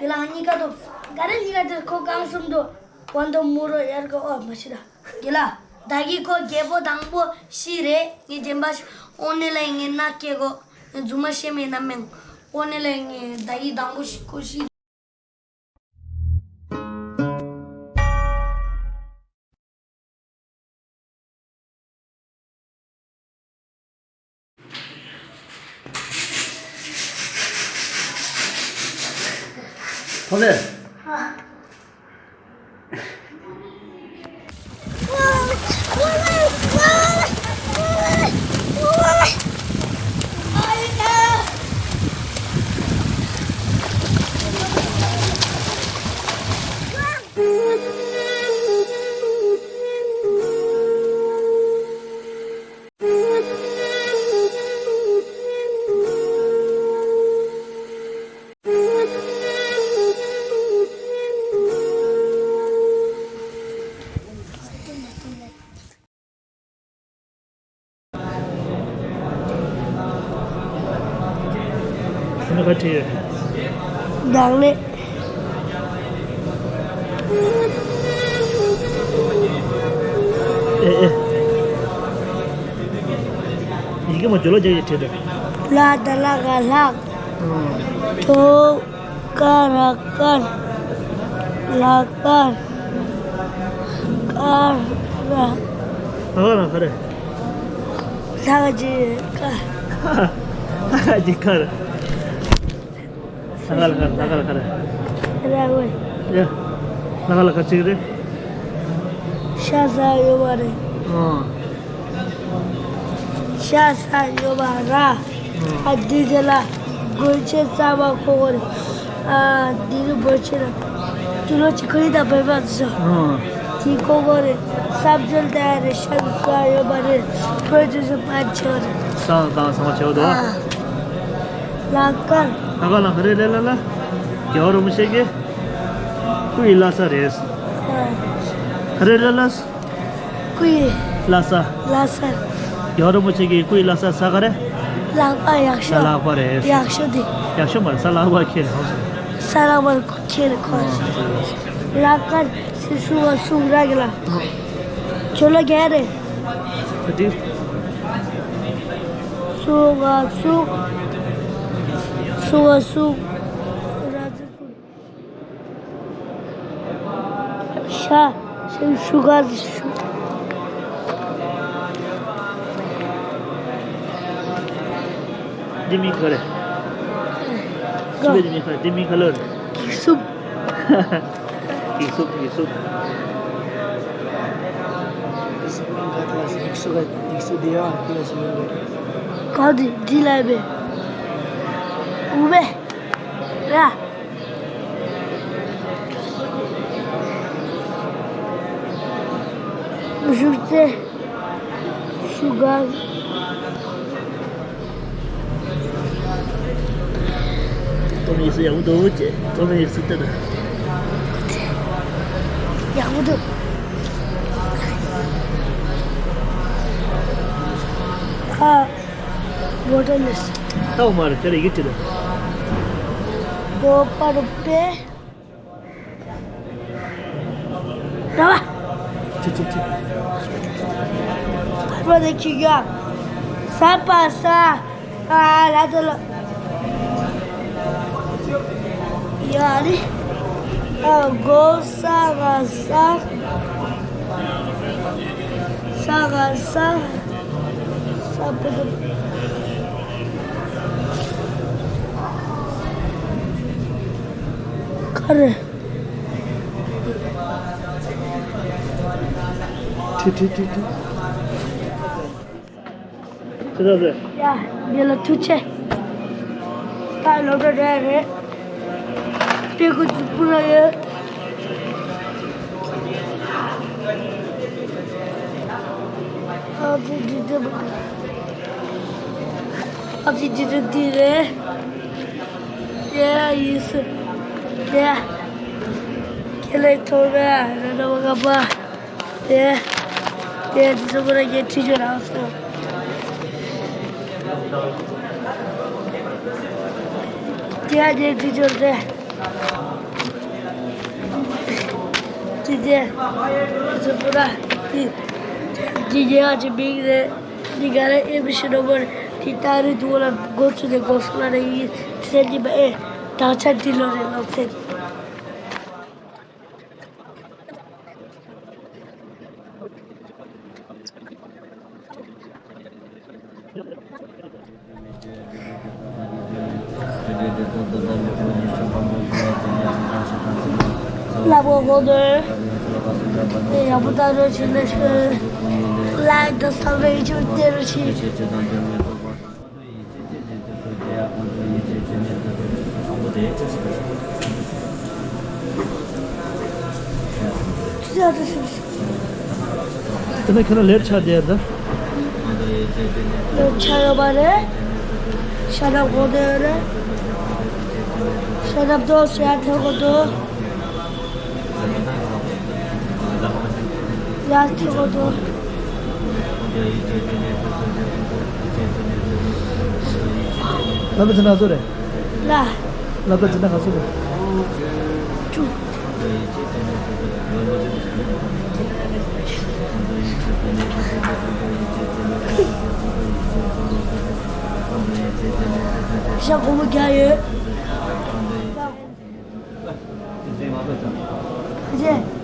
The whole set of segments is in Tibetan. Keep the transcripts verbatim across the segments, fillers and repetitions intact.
ལགས། གཉིས་ཀ་དོ། ག་རེ་གཉིས་ཀ་དོ། ཁོ་རྐང་གསུམ་དོ། ཝན་དོ་མུ་རོ་ཡར་གོ། ཨོ་མ་ཤི་ར། དགེ་ལ། ད་གི་ཁོ་རྒྱལ་པོ་དང་པོ་ཤི་རེད། ངས་རྗེན་པ་ཤི། ཨོ་ནི་ལ་ངས་ན་སྐྱེ་གོ། ངས་རྫུན་མ་བཤད་མེད་ན་མེད། ཨོ་ནི་ལ་ངས་ད་གི་དང་པོ་ཤི་ཁོ་ཤི། ཐོ་ལེ། ཁྱོད་ནི་ག་བྲིས་ཡོད། བདག་ལེགས། ཨེ་ཨེ། ཡི་གེ་མ་བརྗོད་ལ་རྒྱག་ཡི་བྲིས་འདུག་ལ་ད་ལ་ག་ལྷག་ཨང་། ཐོ། ཀ་ར་དཀར། ལ་དཀར། དཀར་ར། ལ་དཀར་ལ་ག་རེ། ལ་ག་ཅི་དཀར། ལ་ག་ཅི་དཀར། ལ་ག་ལ་ག་ལ་ག་ལ་ག་རེ། ར་ཝེ། ཡ། ལ་ག་ལ་ག་ཅི་རེད། ཤ་ཟ་ཡོད་པ་རེད། ཨང་། ཤ་ཟ་ཡོད་པ་ར། ཨ་འདི་དེ་ལ་སྒོ་ཕྱེ་རྩ་བ་ཁོ་གོ་རེད། ཨ་འདི་རུ་སྒོ་ཕྱེ་ར། དུ་ལོ་ཅི་ཁོ་ཡི་ད་བེ་བ་ཟོ། ཨང་། དེ་ཁོ་གོ་རེད། སབ་ཇོལ་ད་རེད། ཤ་ཟ་ཡོད་པ་རེད། ཁོ་ཅི་ཟོ་པ་ཆེ་བ་རེད། ས་དང་ས་མ་ཆེ་བ་དོ། ཨ། ལ་ཀར། ལ་ཀར་ལ་ག་རེ་ལེ་ལ་ལ། རྒྱལ་བ་རིན་པོ་ཆེ་གི་སྐུ་ཡི་བླ་གཟའ་རེད། ཨ། ག་རེ་ལེ་ལ། སྐུའི། ལྷ་ས། ལྷ་ས། རྒྱལ་བ་རིན་པོ་ཆེ་གི་སྐུའི་བླ་གཟའ་ས་ག་རེ། ལྷག་པ་ཡག་ཤོས། ས་ལྷག་པ་རེད། ཡག་ཤོས་དེ། ཡག་ཤོས་མ་རེད། ས་ལྷག་པ་ཁྱེར་ཧོ། ས་ལྷག་པ་ཁྱེར་ཁོ། ལྷག་དཀར་སི་སུ་བ་སུ་ར་གི་ལ། ཁྱོད་ལ་རྒྱ་རེད། ད་དེ། སུ་བ་སུ། སུ་བ་སུ། ར་ཙི་སུ། ཤ། ཤ་ཤུ་ག་ཤུ། འདི་མིང་ག་རེ། ག་ཤུ་ག་འདི་མིང་ག་རེ། འདི་མིང་ག་ལོར། ཡིག་གཟུགས། ཡིག་གཟུགས། ཡིག་གཟུགས། ཡིག་གཟུགས་མིང་ག་ལ་ཡིག་གཟུགས་ག་ཡིག་གཟུགས་འདི་ཡ་འདི་ཡ་ཞིག་མིང་ག་རེ། ག་འདི་འདི་ལ་བས། འུ་བས། ར། བཞུགས་ཚེ། ཤུ་ག། ཏོ་མི་སུ་ཡག་པོ་འདུག་ཅེས། ཏོ་མི་སུ་ལྟ་ད། ཡག་པོ་འདུག་ཁ། བོ་ཊོ་ལེས། ཏའོ་མར་དེ་ལ་ཡིག་ཅི་རེད། རྡོ་པར་པེ། ར་བ། ཅི་ཅི་ཅི། བར་པ་དེ་ཅི་ཡ། ས་པ་ས། ཨ་ལ་དེ་ལ། ཡ་རི། ཨ་གོ་ས་ག་ས། ས་ག་ས། ས་པ་དེ། ག་རེ། ཁྲི་ཁྲི་ཁྲི་ཁྲི། ཁྲི་ཐག་ཟེར། ཡ། འདི་ལ་ཐུགས་ཆེ། ད་ལོ་འདྲ་རེད་རེད། དེ་ཁོ་ཚོ་སྤུ་ར་ཡོད། ཨ་ཙི་འདི་འདི་མ། ཨ་ཙི་འདི་འདི་འདི་རེད། ཡ་ཡིས། ཡ། ཁྱེད་ལས་ཐོག་ར་ར་ར་བ་ག་པ། ཡ། ཡ་འདི་ཚོ་བོ་ར་ཡ་ཁྲི་ཆོ་རང་སོ། ཡ་ཡ་ཁྲི་ཆོ་རེད། དེ་རྗེས་ང་ཚོ་པུ་ར་དེ་ཇི་རྒྱལ་བ་ཅིག་མིང་རེད། འདི་ག་རེ་ཨེ་མི་ཤི་ནོ་བར་དེ་ཏ་རི་དུ་ལ་འགོ་ཚུགས་ནས་འགོ་སོང་ལ་རེ་ཡིན་ཚེ་འདི་མ་ཨེ་དག་ཆ་འདི་ལོ་རེད་ལོ་ཚེ། ལ་བོ་གོ་དོ། ཡ་བོ་ད་རོ་ཆེ་ན་ཤོད། ལ་དོ་ས་བེ་ཆུ་དེ་རོ་ཆེ། དེ་ནས་ཁྱེད་རང་ལེབ་ཆགས་བསྡད་ད། ལེབ་ཆགས་ཡོད་པ་རེད། ཤ་རབ་གོ་དེ་རེད། ཤ་རབ་དོ་ཤ་ཐེ་གོ་དོ། ཡར་ཐེ་གོ་དོ། ལ་བ་ཅི་ན་བཟོ་རེད། ལ། ལ་བ་ཅི་ན་ག་བཟོ་རེད། ཅུ། ཤ་གོ་མོ་རྒྱག་ཡོད། རྗེས།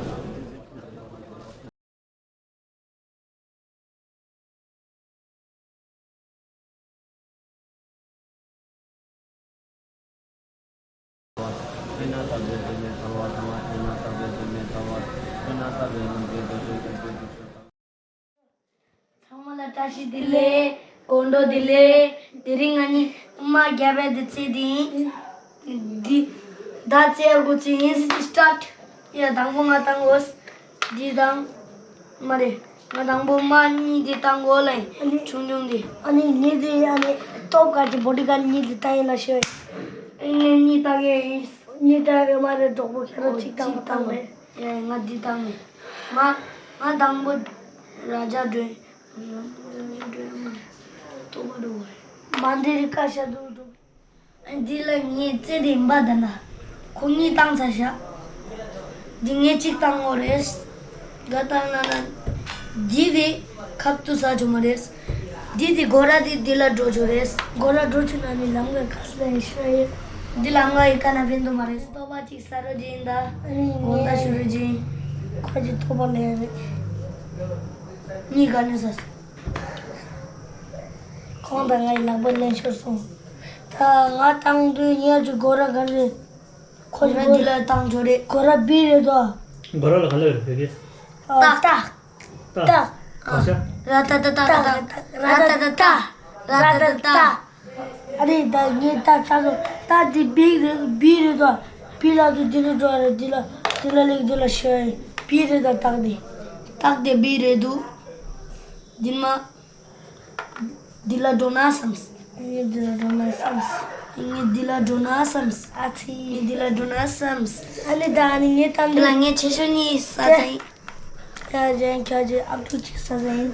ཚང་མ་ལ་བཀྲ་ཤིས་བདེ་ལེགས། དགོང་དྲོ་བདེ་ལེགས། དེ་རིང་ང་གཉིས་རྨ་བརྒྱབ་པའི་དུས་ཚོད་འདི་ཡིན། འདི་ཟླ་རྩེ་དགུ་ཚེ་ཡིན། སི་ཊར་ཊི། ཡ་དང་པོ་ང་བཏང་དགོས། འདི་དང་། མ་རེད། ང་དང་པོ་མ་གཉིས་འདི་བཏང་དགོས་ལ་ཡིན། ཨ་ནི། ཆུང་ཆུང་འདི། ཨ་ནི་ངས་འདི་ཨ་ནི་སྟོབས་ག་གི་བོ་ཌི་ག་གཉིས་འདི་བཏང་ཡིན་ལ་ཤོད། ཨ་ནི་གཉིས་བཏང་ཡས་ཡིན། གཉིས་བཏང་ཡོད་མ་རེད། གྲོགས་པོ་ཁྱེད་རང་གཅིག་བཏང་བཏང་རེད། ཡ་ང་འདི་བཏང་མེད། ང་ང་དང་པོ་ར་ཇ་སྒྲོན། མ་འདི་རི་ཀ་ཤ་དུ་དུ། འདི་ལ་ངའི་རྩེ་རིམ་པ་ད་ན། ཁོ་གཉིས་བཏང་ཚར་ཤག་འདི་ངས་གཅིག་བཏང་ངོ་རེད། ག་བཏང་ན་ན། འདི་རེད། ཁབ་ཏུ་ཟ་ཆོག་མ་རེད། འདི་དེ་སྒོ་ར་དེ་འདི་ལ་འགྲོ་ཆོག་རེད། སྒོ་ར་འགྲོ་ཆོག་ན་ནི་ལམ་ཀ་ཁ་སི་ལ་ཡིན་ཤ་ཡིན། འདི་ལམ་ཀ་ཡི་ཀ་ན་ཕན་ཐོགས་མ་རེད། ཏོ་པ་གཅིག་ཟ་རོ་ཇི་ཡིན་ད། ཨ་ནི་དགོང་དག་ཞུ་རོ་ཇི་ཡིན། ཁོ་གཅིག་ཐོབ་པ་ལས་རེད། གཉིས་ག་ནས་ཟ། ཁོང་དང་ང་ཡི་ལག་པ་ལེན་ཤོར་སོང་། ད་ང་བཏང་དུས་ཉེ་ཆུ་སྒོ་ར་ག་རེ། ཁོ་གོ་ར་འདི་ལ་བཏང་ཆོག་རེད། སྒོ་ར་བི་རེད་དོ། སྒོ་ར་ལ་ག་ལ་རེད་བོད་སྐད། ཏག་ཏག་ཏག་ཏག་ག་ཤ། ར་ཏ་ཏ་ཏག་ཏག་ར་ཏ་ཏ་ཏག་ར་ཏ་ཏ་ཏག་ཨ་རེ་ད་ངས་ཏག་ཆགས་སོང་། ཏག་འདི་བི་རེད་བི་རེད་དོ། བི་ལ་དུ་འདི་རུ་འགྲོ་རེད། འདི་ལ་འདི་ལ་ལེགས་འདི་ལ་ཤོད་ཡིན། བི་རེད་ད་ཏག་འདི། ཏག་དེ་བི་རེད་འདུག་འདི་མ། འདི་ལ་འགྲོ་ན་བསམས། ངས་འདི་ལ་འགྲོ་ན་བསམས། ངས་འདི་ལ་འགྲོ་ན་བསམས། ཨ་ཙི། ངས་འདི་ལ་འགྲོ་ན་བསམས། ཨ་ནི་ད་ཨ་ནི་ངས་བཏང་དུས། དེ་ལ་ངས་ཆེ་ཤོས་གཉིས་ཟ་ཚར་ཡིན། ཡ་གཞན་ཁྱོད་ཀྱི་ཨབ་ཕྲུག་གཅིག་ཟ་ཟ་ཡིན།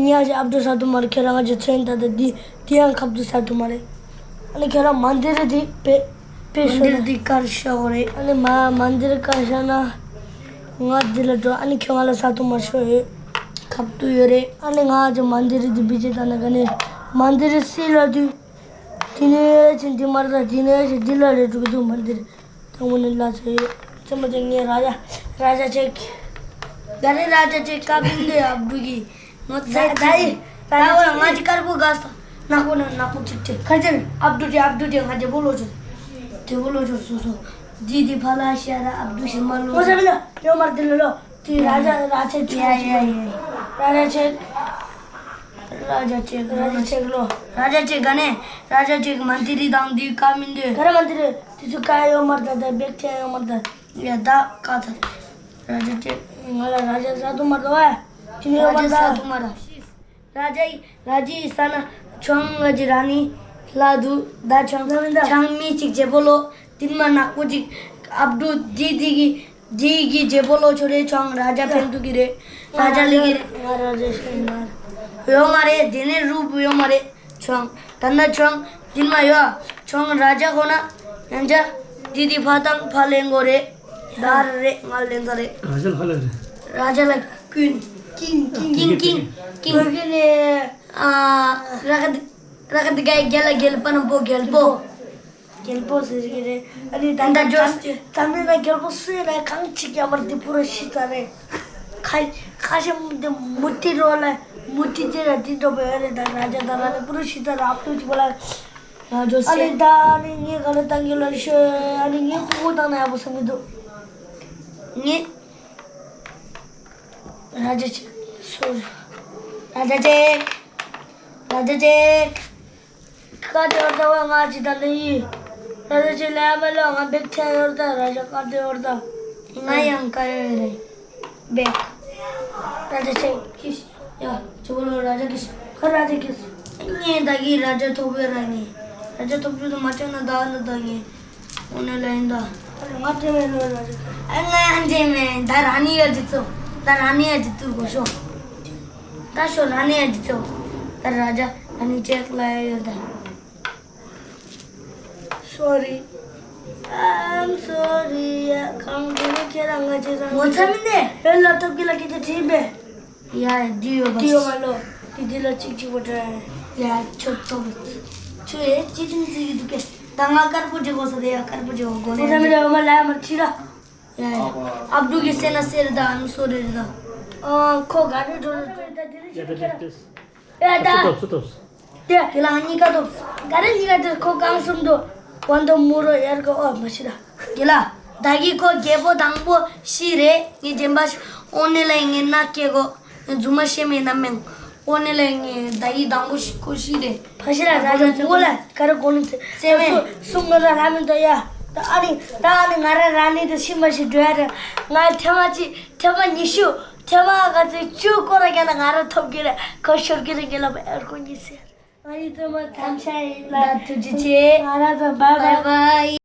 ཉ་གི་ཨབ་ཕྲུག་ཟ་ཐུབ་མ་རེད། ཁྱོད་རང་གི་ཚོན་ད་ལྟ་འདི་འདི་ཡང་ཁབ་ཏུ་ཟ་ཐུབ་མ་རེད། ཨ་ནི་ཁྱོད་རང་མ་འདི་རེད་འདི་དཔེ། པེ་ཤོ་ན། མ་འདིར་འདི་དཀར་ཤོག་རེད། ཨ་ནི་མ་མ་འདིར་དཀར་ཤོག་ན། ང་འདི་ལ་འགྲོ། ཨ་ནི་ཁྱོད་ང་ལ་ས་ཐོག་མར་ཤོག་ཡོད། ཁབ་ཏུ་ཡོད་རེད། ཨ་ནི་ང་ཅི་མ་འདིར་འདི་བི་ཅི་ད་ན་ག་ནི། མ་འདིར་སི་ལ་དུ། དེ་ནས་ཅི་འདི་མར་ད་དེ་ནས་ཅི་འདི་ལ་རེ་འགྲོ་གི་འདུག་མ་འདིར། དང་པོ་ནི་ལ་ཚོ་ཡོད། ཚེ་མ་ཅན་ངའི་ར་ཇ། ར་ཇ་ཅེག་ག་རེ་ར་ཇ་ཅེག་ཀ་བིན་དེ་ཨབ་འབྲུ་གི། ངོ་ཚ་ད་ཡི། ད་འོ་ང་ཅི་དཀར་པོ་ག་ས། ནག་པོ་ན་ནག་པོ་ཅིག་ཅིག་ཁ་ཅན། ཨབ་འབྲུ་ཅི་ཨབ་འབྲུ་ཅི་ང་རྒྱལ་པོ་ལོ་ཆོ། རྒྱལ་པོ་ལོ་ཆོ་སོ་སོ། དི་དི་ཕ་ལ་ཤ་ར་ཨབ་འབྲུ་ཤི་མ་ལོ། ངོ་ཚ་བི་ལ་ཡོ་མར་དི་ལོ་ལོ། དི་ར་ཇ་ར་ཆེ་ཅིག་ཡ་ཡ་ཡ། ར་ཇ་ཆེ། ར་ཇ་ཆེ་ར་ཇ་ཆེ་ལོ། ར་ཇ་ཆེ་ག་ནས། ར་ཇ་ཆེ་མ་དི་རི་དང་དི་ཀ་མིན་དུ། ག་ར་མ་དི་རི་དི་ཚུ་ཀ་ཡོ་མར་ད་ད་བེག་ཆེ་ཡོ་མར་ད། ཡ་ད་ཀ་ཚ། ར་ཇ་ཅེག་ང་ལ་ར་ཇ་ས་དུ་མ་ར་བ། ཅི་ནི་ཡོད་པ་ད། ར་ཇ་ས་དུ་མ་ར། ར་ཇ་ཡི་ར་ཇ་ཡི་ས་ན་ཆང་ང་ཇི་ར་ནི་ལ་དུ་ད་ཆང་ཆང་མི་ཅིག་རྒྱལ་པོ་ལོ། དིན་མ་ནག་པོ་ཅིག་ཨབ་འབྲུ་དི་དི་གི་དི་གི་རྒྱལ་པོ་ལོ་ཆོ་རེ་ཆང་ར་ཇ་ཕན་ཐུག་གི་རེ། ར་ཇ་ལི་གི་རེ། ང་ར་ཇ་ཤེས་མ་ར། ཡོད་མ་རེད། དེ་ནས་རུ་བུ་ཡོད་མ་རེད། ཆང་། ད་ན་ཆང་། དེ་མ་ཡོད། ཆང་ར་ཇ་ཁོ་ན། ཡང་ཇ། དེ་དེ་ཕ་དང་ཕ་ལེན་གོ་རེད། ད་རེད། ང་ལེན་ཚར་རེད། ར་ཇ་ལ་ཧ་ལ་རེད། ར་ཇ་ལ་ཀུན། ཀིང་ཀིང་ཀིང་ཀིང་། བོད་སྐད་ནས། ཨ། ར་ག་ར་ག་དི་ག་རྒྱ་ལ་རྒྱལ་པ་ན་པོ་རྒྱལ་པོ། རྒྱལ་པོ་ཟེར་གི་རེད། ཨ་ནི་ད་ད་ད་ཇོ་ཇོ་ཇོ་ཇོ་ནི་ན་རྒྱལ་པོ་སུ་ཡིན་ན་གང་ཅིག་ཡ་མར་འདི་པུ་ར་ཤི་ཚར་རེད། ཁ་ཁ་ཤམ་འདི་མུ་ཏི་རོ་ལ་མུ་ཏི་ཅེ་ར་འདི་འགྲོ་བའི་རེད། ད་ར་ཇ་ད་ར་ལ་པུ་ར་ཤི་ཚར་ར་ཨ་ཕུ་ཅིག་པོ་ལ། ང་ཇོ་ཨ་ནི་སེ། ད་ཨ་ནི་ངས་ག་ལ་བཏང་གི་ལ་ཤོད། ཨ་ནི་ངས་ཁུ་ཁུ་བཏང་ན་ཡག་པོ་བསམ་གི་འདུག་ངས། ར་ཇ་ཆེ། སོ་ར། ར་ཇ་ཆེ། ར་ཇ་ཆེ། ཀ་ཏེ་ཨོར་ད་བ་ང་ཅི་ད་ལེ་ཡི། ར་ཇ་ཆེ་ལེ་ཨ་མ་ལོ་ང་བེག་ཐེ་ཨོར་ད་ར་ཇ་ཀ་ཏེ་ཨོར་ད། ང་ཡང་ཀ་ཡོད་རེད། བེག་ར་ཇ་ཆེ་ཀིས། ཡ། ཇོ་བོ་ལོ་ར་ཇ་ཀིས། ཁ་ར་ཇ་ཀིས། ངས་ད་གི་ར་ཇ་ཐོབ་ཡོད་ར་ངས། ར་ཇ་ཐོབ་རྒྱུ་དུ་མ་ཆགས་ན་ད་ནི་ད་ངས། འོ་ནི་ལ་ཡིན་ད། ང་དེ་བས་ལོ་ར་ཇ། ཨ་ང་ཡང་འདྲེ་མེད། ད་ར་ནི་ཡ་ཇི་ཚོ། ད་ར་ནི་ཡ་ཇི་ཚོ་གོ་ཤོ། ད་ཤོ་ར་ནི་ཡ་ཇི་ཚོ། ད་ར་ཇ་ར་ནི་ཅེག་ལ་ཡ་ཡོད་ད། Sorry. I'm sorry. ཡ་གང་དེ་ནི་ཁྱེད་རང་ང་ཁྱེད་རང་ངོ་ཚ་མི་འདི། བོད་ལ་ཐོབ་ཀྱི་ལ་ཁྱེད་ཀྱི་དྲིས་པས། ཡ་ཡ་འདི་ཡོད་པ། འདི་ཡོད་མ་ལོ། འདི་འདི་ལ་གཅིག་གཅིག་པོ་འདྲ། ཡ་ཁྱོད་ཐོབ། ཁྱོད་ཡ་ཅི་ཐུང་ཙི་གི་འདུག་གས། ད་ང་དཀར་པོ་འདྲི་དགོས་ས་རེད། ཡ་དཀར་པོ་འདྲི་དགོས་ནས། ངོ་ཚ་མི་འདི་འོ་མ་ལ་ཡ་མ་ཁྲིད་ར། ཡ་ཡ། ཨབ་ཌུ་གི་སེ་ན་སེ་རེད་ད། I'm sorry རེད་ད། ཨ་ཁོ་ག་རེ་འགྲོ་རེད་ད། དེ་རེད་ཤི་ཁྱེད་ར། ཡ་ད། སུ་ཐོབ་སུ་ཐོབ། དེ་དེ་ལ་གཉིས་ཀ་ཐོབ། ག་རེ་གཉིས་ཀ་དེ་ཁོ་གང་གསུམ་དུ། ཝན་དུ་མུ་རོ་ཡར་གོ་ཨོ་མ་ཤི་ར། དེ་ལ་ད་གི་ཁོ་རྒྱལ་པོ་དང་པོ་ཤི་རེད། ངའི་རྗེན་པ་ཤི། ཨོ་ནེ་ལ་ངའི་ན་སྐྱེ་གོ། ངའི་རྫུན་མ་ཤེས་མེད་ན་མེད། ཨོ་ནེ་ལ་ངའི་ད་གི་དང་པོ་ཤི་ཁོ་ཤི་རེད། ཕ་ཤི་ར་ར་ཇ་མུ་ལ་ག་རེ་གོ་ནི་ཚེ་སེ་མེ། སུ་སུ་ང་ར་ར་མི་འདོད་ཡ། ད་ཨ་ནི་ད་ཨ་ནི་ང་ར་ར་ནི་དེ་ཤི་མ་ཤི་འགྲོ་ཡ་རེད། ང་ཐེངས་མ་གཅིག་ཐེངས་མ་ཉི་ཤུ། ཐེངས་མ་ག་ཚོད་བཅུ་སྐོར་ར་རྒྱག་ན་ང་ར་ཐོབ་ཀྱི་རེད། ཁོ་ཤོར་གྱི་རེད། རྒན་ལགས་ཨེར་ཀོན་གྱི་ཟེར། ང་ཡི་ཐོག་མ་ཐམས་ཅད་ཡིན་ལ། ད་ཐུགས་རྗེ་ཆེ། ང་རང་ཚོ་བའི་བའི། བའི་བའི།